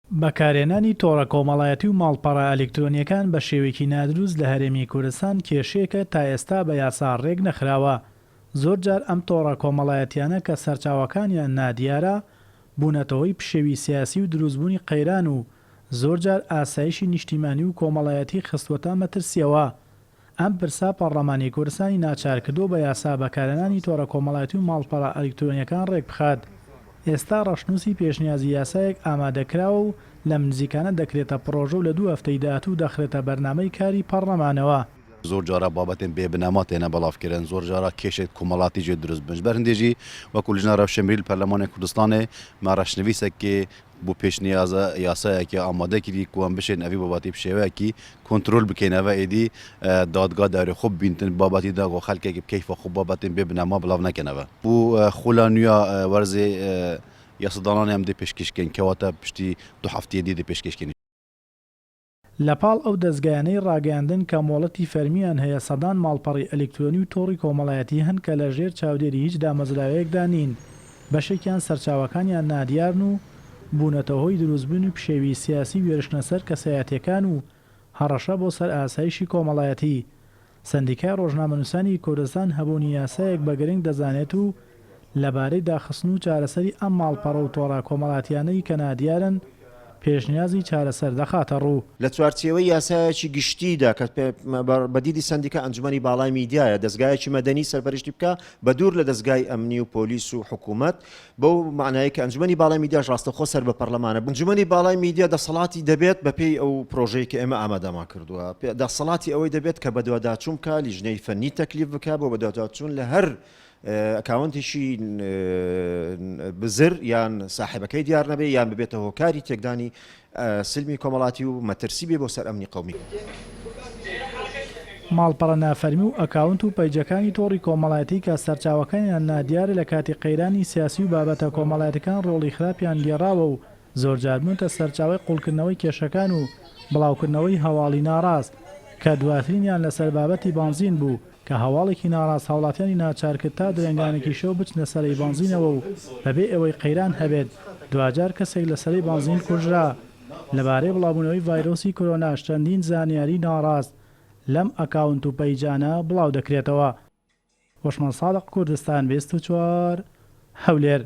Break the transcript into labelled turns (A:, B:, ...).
A: بەکارهێنانی تۆڕە کۆمەڵایەتی و ماڵپەڕە ئەلیکترۆنییەکان بە شێوەیەکی نادروست لە هەرێمی کوردستان کێشەیەکە تا ئێستا بە یاسا ڕێک نەخراوە. زۆرجار ئەم تۆڕە کۆمەڵایەتییانە کە سەرچاوەکانیان نادیارە، بوونەتە هۆی پشێوی سیاسی و دروستبوونی قەیران و زۆرجار ئاسایشی نیشتیمانی و کۆمەڵایەتی خستووەتە مەترسییەوە. ئەم پرسە پەڕڵەمانی کوردستانی ناچارکردووە بە یاسا بەکارهێنانی تۆڕە کۆمەڵایەتی و ماڵپەڕە ئەلیکترۆنییەکان ڕێکبخات. ئێستا ڕەشنووسی پێشنیازی یاسایەک ئامادەکراوە و لەم نزیکانە دەکرێتە پڕۆژە و لە دوو هەفتەی داهاتوو دەخرێتە بەرنامەی کاری پەڕڵەمانەوە.
B: زۆر جارا بابەتێن بێ بنەما تێنە بەڵاڤ کرن، زۆر جارا کێشێت کۆمەڵاتی ژێ دروست بن. ژ بەر هندێ ژی وەکوو لجنە رەوشەنبیری لە پەرلەمانێ کوردستانێ مە رەشنڤیسەکێ بۆ پێشنیازە یاسایەکێ ئامادە کری کو ئەم بشێن ئەڤی بابەتی ب شێوەیەکی کۆنترۆل بکەینەڤە ئێدی دادگا دەورێ خۆ ببینتن بابەتی دا کو خەلکێک ب کەیفا خۆ بابەتێن بێ بنەما بڵاڤ نەکەنەڤە. بۆ خولا نویا وەرزێ یاسادانانێ ئەم دێ پێشکێش کەین کەواتە پشتی دو هەفتیێ دی دێ پێشکێش کەین.
A: لە پاڵ ئەو دەزگایانەی ڕاگەیاندن کە مۆڵەتی فەرمییان هەیە سەدان ماڵپەڕی ئەلیکترۆنی و تۆڕی کۆمەڵایەتی هەن کە لە ژێر چاودێری هیچ دامەزراوەیەکدا نین، بەشێکیان سەرچاوەکانیان نادیارن و بوونەتە هۆی دروستبوونی پشێوی سیاسی و هێرشکردنە سەر کەسایەتییەکان و هەڕەشە بۆ سەر ئاسایشی کۆمەڵایەتی. سەندیکای ڕۆژنامەنووسانی کوردستان هەبوونی یاسایەک بە گرنگ دەزانێت و لەبارەی داخستن و چارەسەری ئەم ماڵپەڕ و تۆڕە کۆمەڵاتییانەی کە نادیارن، پێشنیازی چارەسەر دەخاتەڕوو.
C: لە چوارچێوەی یاسایەکی گشتیدا کە بە دیدی سەندیکا ئەنجومەنی باڵای میدیایە، دەزگایەکی مەدەنی سەرپەرشتی بکا بە دوور لە دەزگای ئەمنی و پۆلیس و حکوومەت، بەو مەعنایەی کە ئەنجومەنی باڵای میدیاش ڕاستەوخۆ سەر بە پەرلەمانە، ئەنجومەنی باڵای میدیا دەسەڵاتی دەبێت بەپێی ئەو پرۆژەی کە ئێمە ئامادەمان کردووە، دەسەڵاتی ئەوەی دەبێت کە بەدواداچوون بکا، لیژنەی فەنی تەکلیف بکا بۆ بەدواداچوون لە هەر ئەکاونتێکی بزر یان ساحێبەکەی دیار نەبێ یان ببێتە هۆکاری تێکدانی سلمی کۆمەڵاتی و مەترسی بێ بۆ سەر ئەمنی قەومی.
A: ماڵپەڕە نافەرمی و ئەکاونت و پەیجەکانی تۆڕی کۆمەڵایەتی کە سەرچاوەکانیان نادیارە لە کاتی قەیرانی سیاسی و بابەتە کۆمەڵایەتیەکان ڕۆڵی خراپیان گێڕاوە و زۆرجار بوونەتە سەرچاوەی قوڵکردنەوەی کێشەکان و بڵاوکردنەوەی هەواڵی ناڕاست کە دواترینیان لەسەر بابەتی بەنزین بوو کە هەواڵێکی ناڕاست هاوڵاتیانی ناچارکرد تا درەنگانێکی شەو بچنە سەرەی بەنزینەوە و بەبێ ئەوەی قەیران هەبێت دواجار کەسێک لە سەرەی بەنزین کوژرا. لەبارەی بڵاوبوونەوەی ڤایرۆسی کۆرۆناش چەندین زانیاری ناڕاست لەم ئەکاونت و پەیجانە بڵاودەکرێتەوە. هۆشمەند سادق کوردستان 24 هەولێر.